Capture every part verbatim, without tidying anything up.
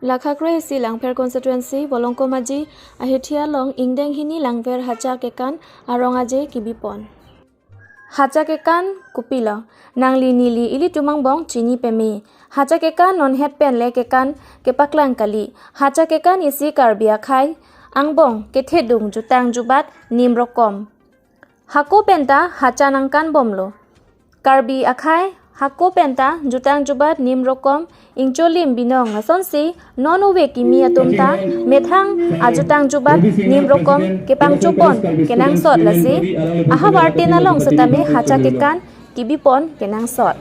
Lakha kre-isi Langpher constituency, Volongkom Aji ahithi along ingdeng hini Langpher Hacha Kekan arong aje kibipon. Hacha Kekan kopilo? Nangli neli ilitum angbong chini peme. Hacha Kekan non het pen le kekan kepaklang kali. Hacha Kekan isi Karbi akhei angbong kethedung jutang jubat nim rokom. Hako penta hacha nangkan bomlo. Karbi akhei hako penta jutang jubat nim rokom, ingcholim binong asonsi non ove kimi atum ta methang ajutang jubat nim rokom kepangchopon kenangsot, lasi ahavar tin along setame Hacha Kekan kibipon kenangsot.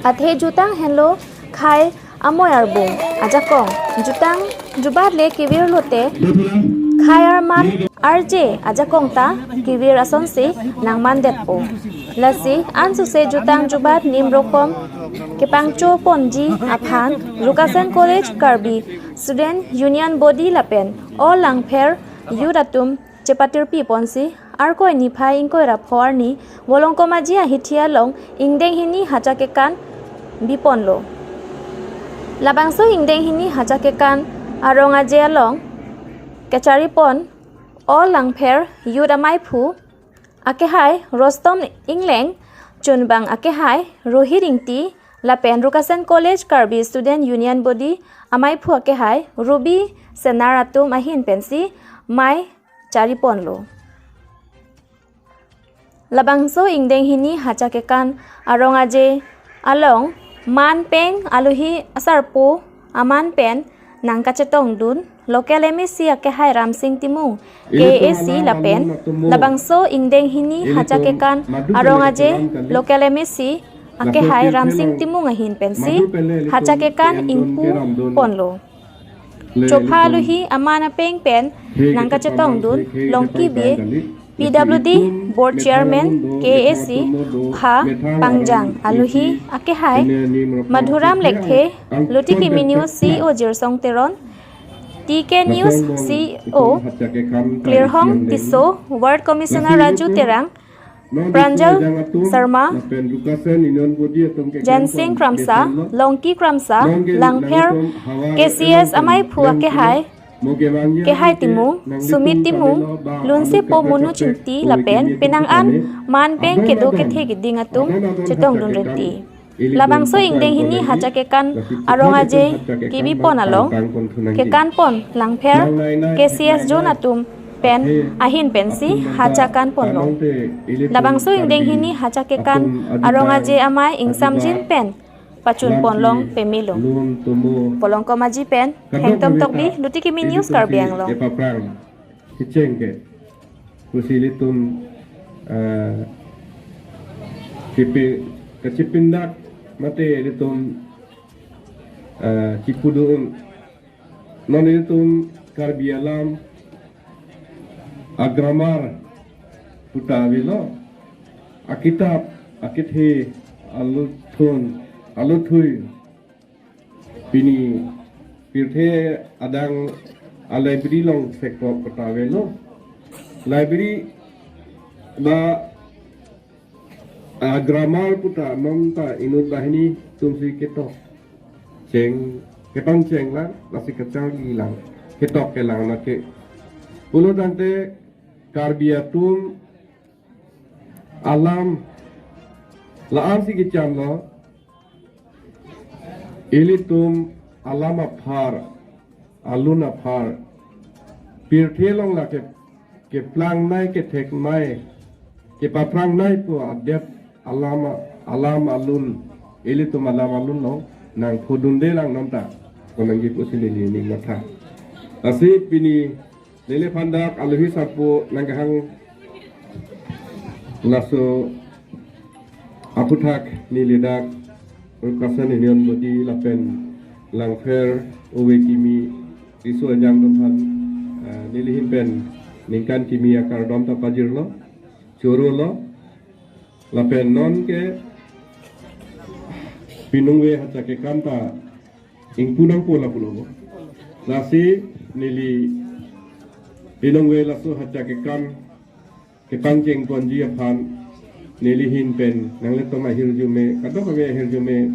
Athe jutang henlo khei amoi arbung ajakong, jutang jubat le kevir lote khei arman arje ajakong ta kevir asonsi nangmandetpo. Lasi ansose jutang jubat nim rokom kepangchoponji aphan Rukasen College Karbi Student Union Body lapen All Langpher Youth atum chepatirpi ponsi Arkoi niphai ingkoi ra pho arni Volongkom Aji ahithi along ingdeng hini Hacha Kekan biponlo. Labangso ingdeng hini Hacha Kekan arong aje along kecharipon All Langpher Youth amaiphu akehai Rostom Ingleng, chunbang akehai Rohit Ingti lapen Rukasen College Karbi Student Union Body amaiphu akehai Ruby Senar atum ahin pensi mei chariponlo. Labangso ingdeng hini Hacha Kekan arong aje along man peng aluhi asarpo aman pen nangkachetongdun local M A C akehai Ramsing Timung, K A C lapen labangso ingdeng hini Hacha Kekan arong aje local M A C akehai Ramsing Timung ahin pensi Hacha Kekan ingpuponlo. Chopha aluhi aman apeng pen nangkachetongdun Longki Bey, P W D Board Chairman, K A C, Pha Pangjang, aluhi akehai Madhuram Lekthe, Luti Kimi News C E O Jirsong Teron, T K News C E O Klirhong Tisso, Ward Commissioner Raju Terang, Pranjal Sharma, Jensing Kramsa, Longki Kramsa, Langpher K C S amaiphu akehai, Kehai Timung, Sumit Timung, Lunsepo Monu Chingti lapen penang an man peng kedo kethe keding atum chetongdun renti. Labangso ingdeng hini Hacha Kekan arong aje kibipon along kekanpon Langpher K C S zone atum pen ahin pensi Hacha kanponlo. Labangso ingdeng hini Hacha Kekan arong aje amei ingsamjin pen pachunponlong pemelo. Volongkom Aji pen Thengtom Tokbi, Luti Kimi News, Karbi Anglong. Kecheng ke pusi ilitum, eh, chipi kachipindak mate ilitum, eh, chipudun. Non ilitum Karbi alam a-grammar puta avelo, akitap akethe, aluthun aluthui. Pini pirthe adang a-library along sekok kota avelo. Library ba a-grammar puta non ta inut banghini atumsi ketok cheng, ketong cheng lang, lasi kacharli lang, ketok kelang lake. Pulo tangte Karbi atum alam la-ansi kechanlo, ilitum alam aphar, alun aphar, pirthe along lake keplangnei, ketheknei, kepaprangnei pu adet alam, alam alun, ilitum alam alun along nangphodunde lang non ta, konangji pusi neli ning matha. Lasi pini neliphan dak aluhi sarpo nangkehang laso aputhak neli dak Rukasen Union Body lapen Langpher Ove Kimi Riso Ajang atum aphan, eh, neli ahin pen ningkan kimi akardom ta pajirlo, chorolo, lapen non ke pinung ave Hacha Kekan ta ingpu nangpo lapulo. Lasi neli pinung ave laso Hacha Kekan kepangchengponji aphan neli ahin pen nanglitum ahirjume, kadokave ahirjume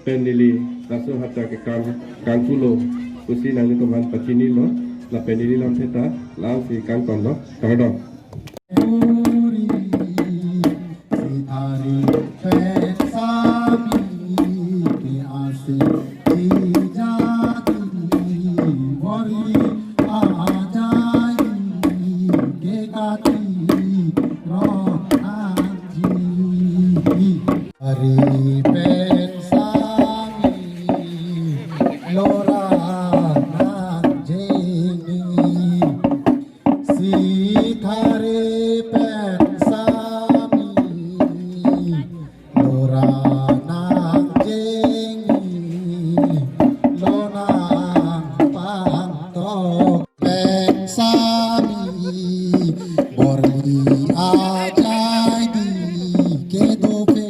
pen neli Laso hadak ke kang, kangpulo pusi nanglitum aphan pachinilo, lapen neli lamthe ta la-ansi kangtonlo, kardom. Ari pen sami lora nangjingi, Sithare pen sami lora nangjingi, lonang pangtok pen sami, Borli ajai di kedo phe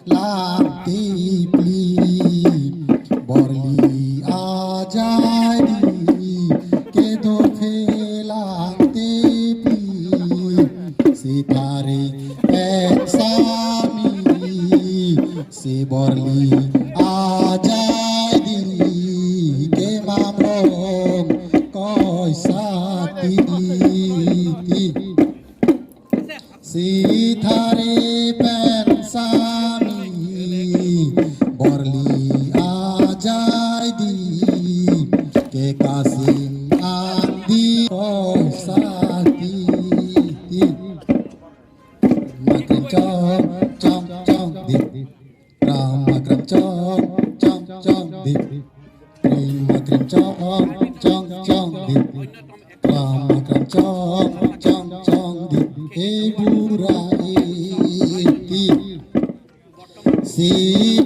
lang tipli. Borli ajai di kedo phe lang tipli. Sithare pen sami, si Borli ajai di kemam rong koisa ti. Sithare pen sami, Borli ajai di ke Kasim angdi koisa ti. Makrim chong chong chong di. Ram makrim chong chong chong di. Krim makrim chong chong chong di. Ram makrim chong chong chong di. E bura e ti. Si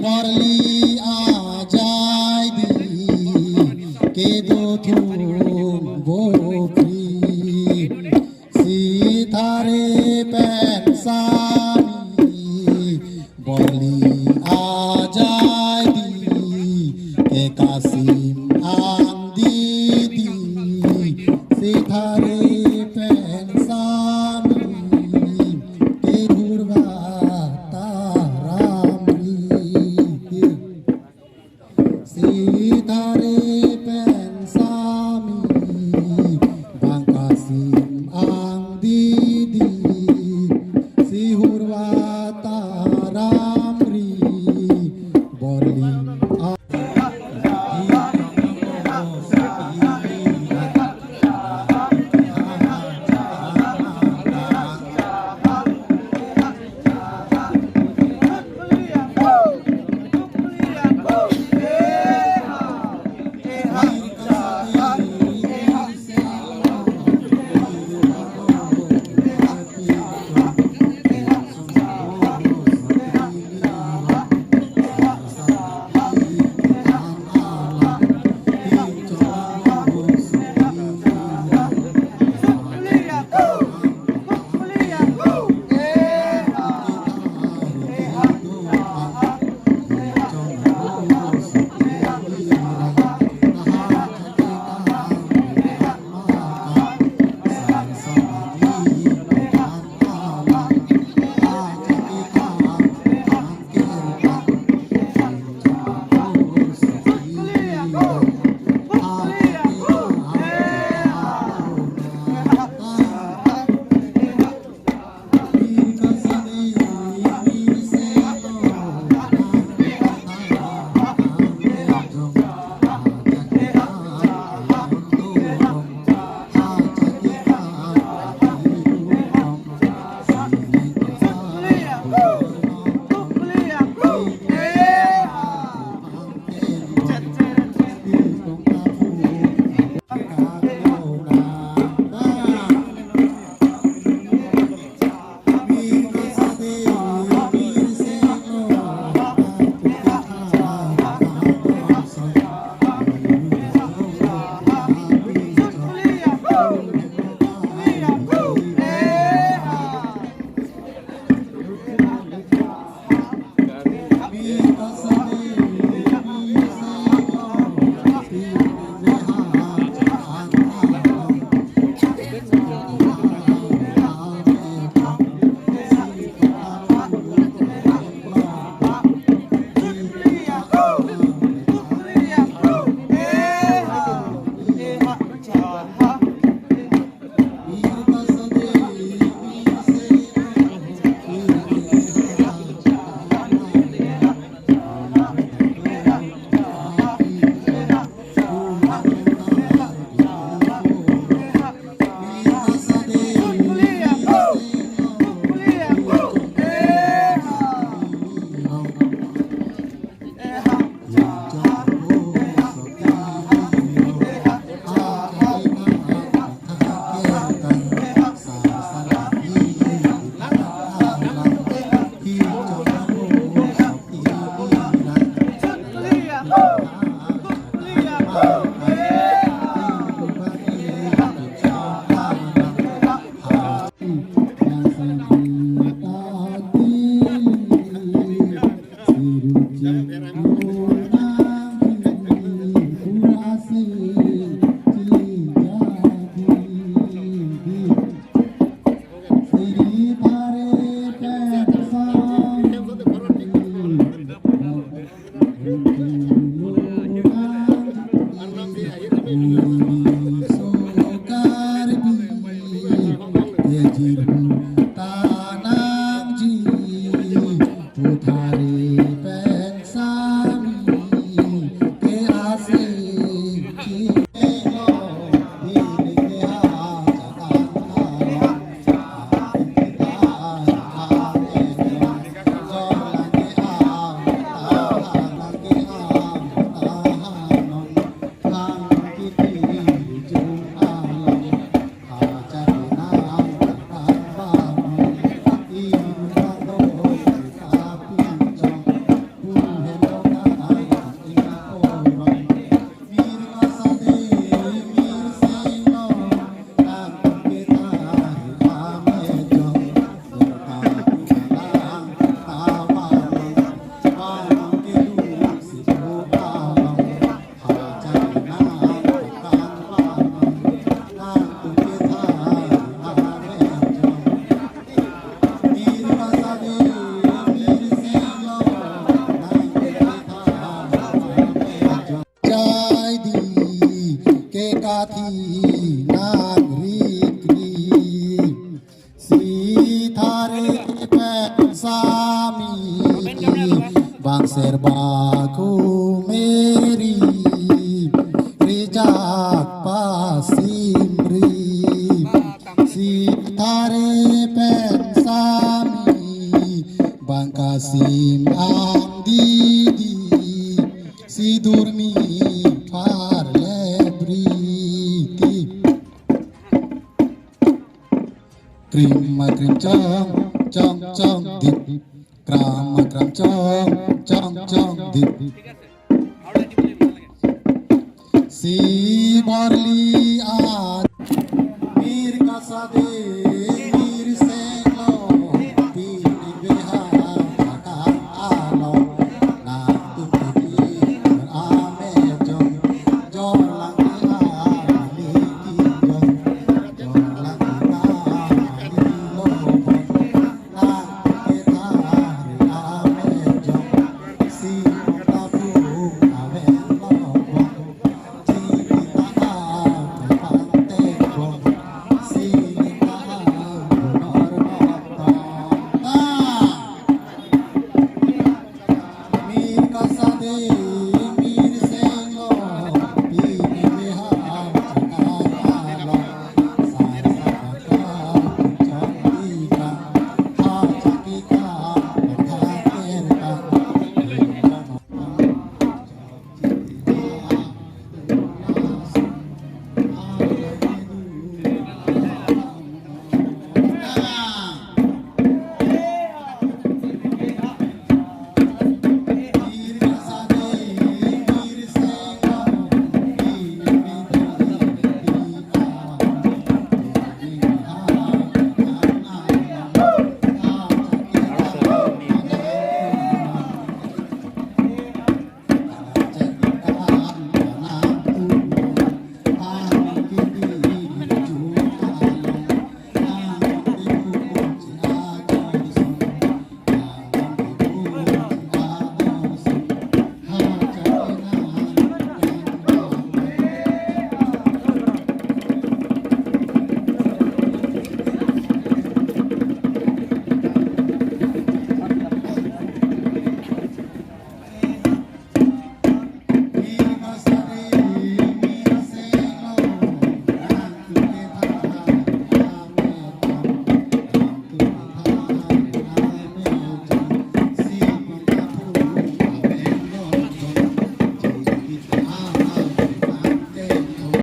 Borli ajai di kedo thum bo phri. Sithare pen sami, Borli ajai di ke Kasim angdi di. Sithare pen sami, ke Hurvata ramri. Sithare pen sami, bang Kasim angdi di, si Hurvata ramri, Borli a- Uli so Karbi, kejirhu tanangji, puthari pen sami, ke ase, ke Jai di ke kathi nang ri kri. Sithare pen sami bangser baku meri rijak pasimri. Sithare pen sami bangkasim ang didi sidurmi parle briti. Krim ma krim chong chong chong dip. Kram ma kram chong chong chong dip. Si barli